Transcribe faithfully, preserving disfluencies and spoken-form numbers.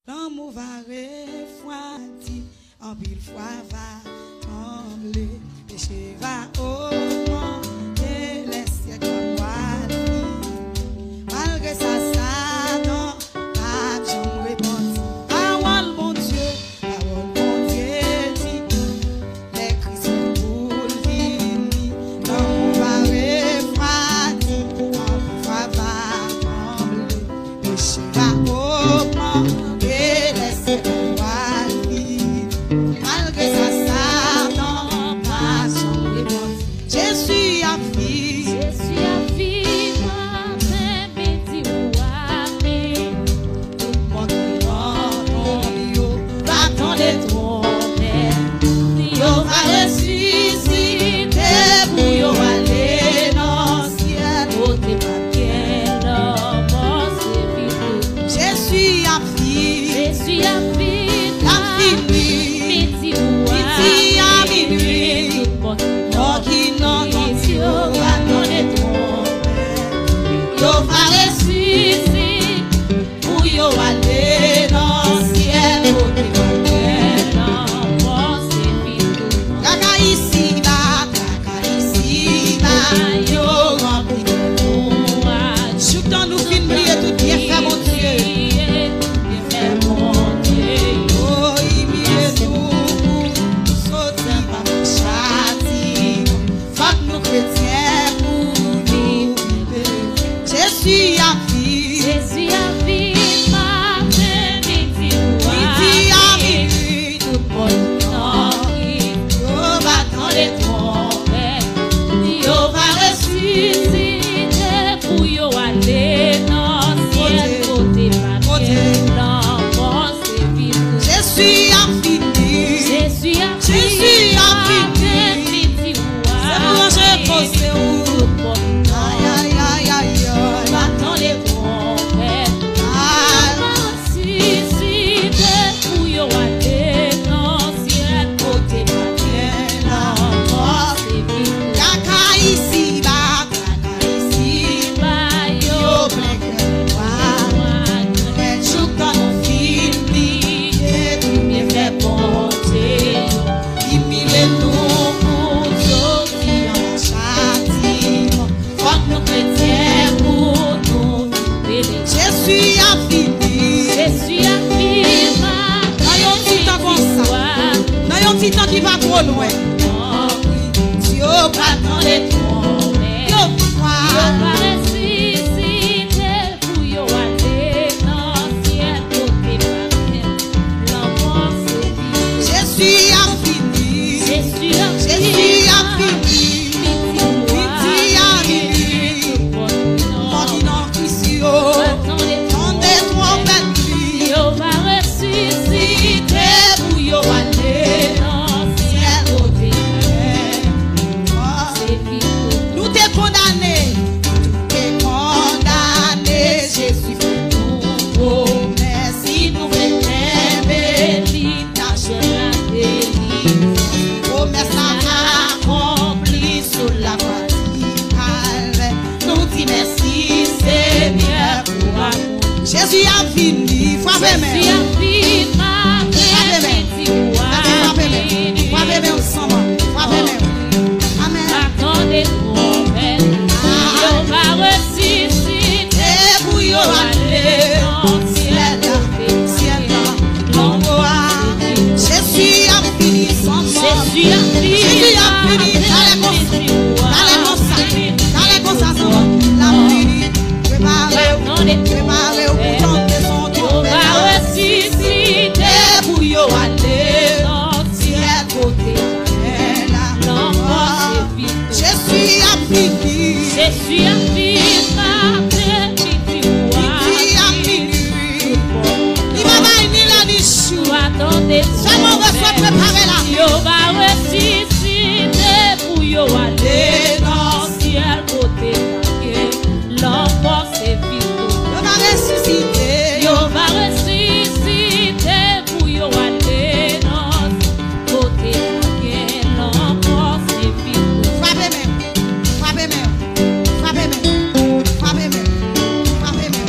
Lanmou va refwadi, anpil fwa va tranble, peche va ogmante, lè syèk va pwal fini. Malgre sa, Satan p ap janm repanti. Pawòl Bondye, pawòl Bondye di, lè Kris fèk pou l vini, lanmou va refwadi, anpil fwa va tranble, peche va ogmante, lè syèk va pwal fini. Malgre sa, Satan p ap janm repanti. Jezi ap vini. Jezi ap vini maten, midi ou ap vini. Tout mò ki nan tonm yo va tande twonpèt. Yo va resisite pou yo ale nan syèl. Kote p ap gen lanmò, se viktwa. Jezi ap vini. Jezi ap vini. L ap vini. Midi ou a minwi. Tout mò ki nan tonm yo va tande twonpèt. Yo va resisite pou yo ale nan syèl kote pa gen lanmò, se viktwa. Traka isiba, traka isiba, yo ranpli kè nou. Joutan nou fin bliye tout byenfè Bondye. Byenfè Bondye. Oh, imilye nou pou nou soti anba chatiman. Fòk nou kretyen pou nou viv. Jezi ap vini. Jezi ap vini maten, midi ou a minwi. Tout mò ki nan tonm yo va tande twonpèt. Yo va resisite pou yo ale nan syèl kote pa gen lanmò, se viktwa. Jezi ap vini. Jezi ap vini. Se pou yo je poze w. Ay, ay, ay, ay, ay. Va tande twonpèt. Ay. Resisite pou yo ale nan syèl kote pa gen lanmò, se viktwa. Traka isiba, traka isiba, yo plen kè nou a. Mwen joutan nou fin bliye tout byenfè Bondye yo. Imilye nou pou soti anba chatiman. Fòk nou kretyen pou nou viv. Jezi ap vini. Jezi ap vini. Nan yon ti tan konsa. Nan yon ti tan ki pa twò lwen. Yo pral tande twonpèt. Yo va. Yo va resisite pou yo ale nan syèl kote pa gen lanmò, se viktwa. Jezi ap vini. Jezi ap vini. Midi a minwi. Mò ki nan Kris yo. Tande twonpèt li. Yo va resisite pou yo ale nan syèl kote pa gen lanmò, se viktwa. Nou te kondane. Nou te kondane. Jezi fè nou pwomès. Si nou vle kenbe li, n ap jwenn ladelivrans. Pwomès la akonpli sou lakwa di Kalvè. Nou di mèsi, Senyè, pou amou. Jezi ap vini. Frape men. Jezi ap vini. Frape men. Frape men. Frape men. Frape men ansanm. Frape men. Amèn. Tande twonpèt. Yo va resisite pou yo ale nan syèl la. Syèl la. Lanmò a. Jezi ap vini, sanm. Jezi ap vini. Jezi ap vini. Talè konsa. Talè konsa. Talè konsa, sanm. L ap vini. Prepare w. Prepare w pou tande son twonpèt. Yo va resisite pou yo ale nan syèl kote pa gen lanmò. Jezi ap vini. Jezi ap vini maten, midi a minwi. Li pa bay ni lè ni jou. Sèlman w bezwen prepare lavi. Yo va resisite pou yo ale nan syèl kote pa gen lanmò, se viktwa. Yo va resisite. Yo va resisite pou yo ale nan kote pa gen lanmò, se viktwa. Frape men. Frape men. Frape men. Frape men. Frape men.